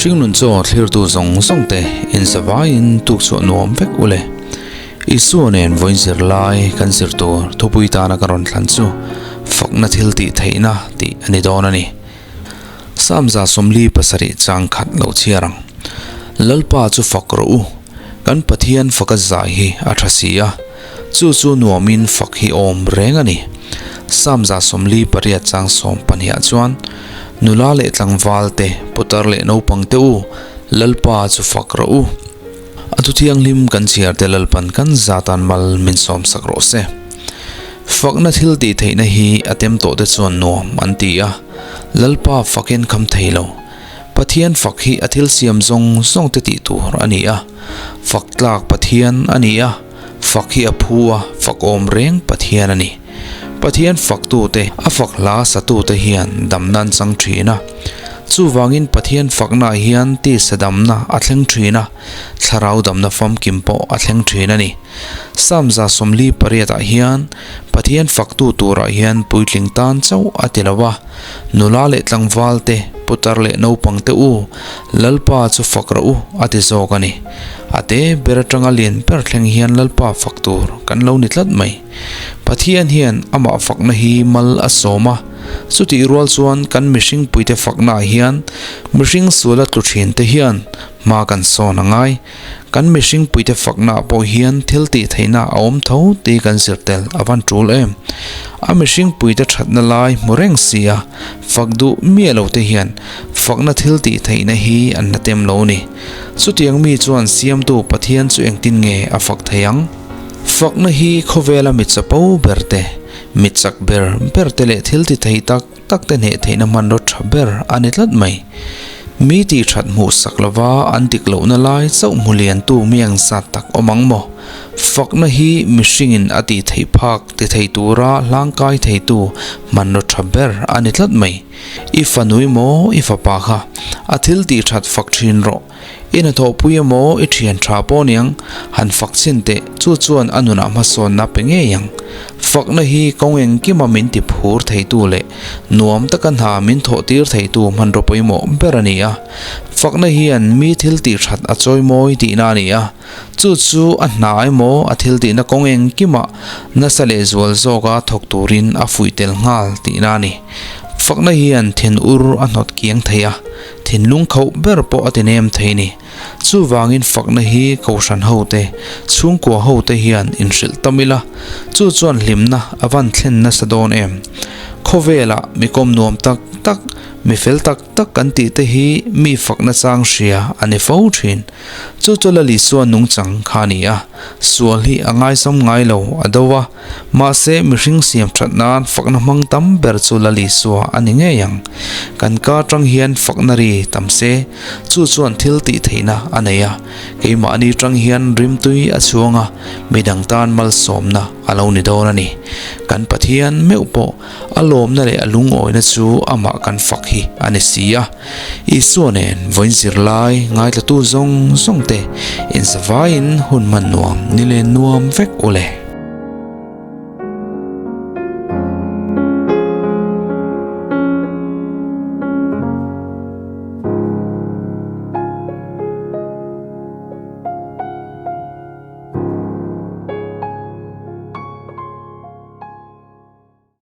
Hringnun chaw thlirtu zawng zawng te inzavaiin tukchhuah nuam vek u le. Isua nen vawiin zir lai kan zir tur thupui tana ka rawn thlan chu fakna thil tih theihna tih a ni dawn a ni. Samza 47 chang khat lo chhiar ang. Lalpa chu fak rawh u, kan Pathian faka zai hi a tha si a, chu chu nuamin fak hi awm reng a ni. Samza 48 chang 12 chuan, Nula leh tlangval te, putar leh naupang te u, Lalpa chu fak rawh u. A thu thianghlim kan chhiar te Lalpan kan zatan mal min sawmsak rawh se. Fakna thil tih theihna hi a tem tawh te chuan nuam an ti a, Lalpa fakin kham thei lo. Pathian fak hi a thil siam zawng zawng te tih tur a ni a, fak tlak Pathian a ni a, fak hi a phu a, fak awm reng Pathian a ni. Pathian faktute, a fak hla satute hian damna an chang thin a. Chuvangin Pathian faknaah hian tisa damna a thleng thin a, thlarau damna famkim pawh a thleng thin a ni. Psalm 48 ah hian Pathian faktu turah hian puitling tan chauh a ti lo a, nula leh tlangval te, putar leh naupang te u, Lalpa chu fak rawh u a ti zawk a ni. A te ber atanga lian ber thleng hian Lalpa fak tur kan lo ni tlat mai. Pathian hian amah fakna hi mal a sawm a, chutih rual chuan kan mihring puite faknaah hian mihring suala tlu thin te hian hma kan sawn a ngai. Kan mihring puite faknaah pawh hian thil tih theihna a awm tho tih kan zir tel a van tul em. A mihring puite thatna lai hmu reng si a, fak duh miah lo te hian fakna thil tih theihna hi an la tem lo ni. Chutiang mi chuan Siamtu Pathian chu engtin nge a fak thei ang? Fakna hi khawvela mi chapo ber te, mi chak ber ber te leh thil ti thei tak tak te hneh theihna hmanraw tha ber a ni tlat mai. Mi tih that hmuh sak lova an dik lohna lai chauh hmu liantu mi ang zat tak awm ang maw? Fakna hi mihringin a tih theih phak ti thei tura hlangkai theitu hmanraw tha ber a ni tlat mai. I fanui maw i fapa kha a thil tih that fak thin rawh. I hnathawhpui emaw i thian tha pawh niang, han fak chhin teh, chu chuan a nunah hmasawnna pe ngei ang. Fakna hi kawng engkima min ti phur theitu leh nuam taka hna min thawh tir theitu hmanraw pawimawh ber a ni a. Fakna hian mi thil tih that a chawi mawi tihna a ni a, chu chu a hna emaw a thil tihna kawng engkima nasa leh zual zawka thawk turin a fuih tel nghal tihna a ni. Fakna hian thinur a hnawt kiang thei a. Thinlung khauh ber pawh a ti nem thei ni. Chuvangin fakna hi Kohhran hote, chhungkua hote hian inhrilh tam ila, chu chuan hlimna a van thlen nasa dawn em? Khawvelah mi kawm nuam tak tak, mi fel tak tak kan tih te hi mi fakna chang hria a ni fo thin. Chu chu Lal Isua nungchang kha a ni a, sual hi a ngaisam ngai lo a do a, Mahse, mihring siam that nan fakna hmang tam ber chu Lal Isua a ni ngei ang. Kan ka atang hian fakna ri tam se, chu chuan thil tih theihna a nei a. Keimahni tang hian rimtui a chhuang a, midang tan malsawmna a lo ni dawn a ni. Kan Pathian meuh pawh a lawmna leh a lungawina chu amah kan fak hi a ni si a. Isua nen vawiin zirlai ngaithlatu zawng zawng te inzavaiin hun hman nuam ni leh nuam vek u le.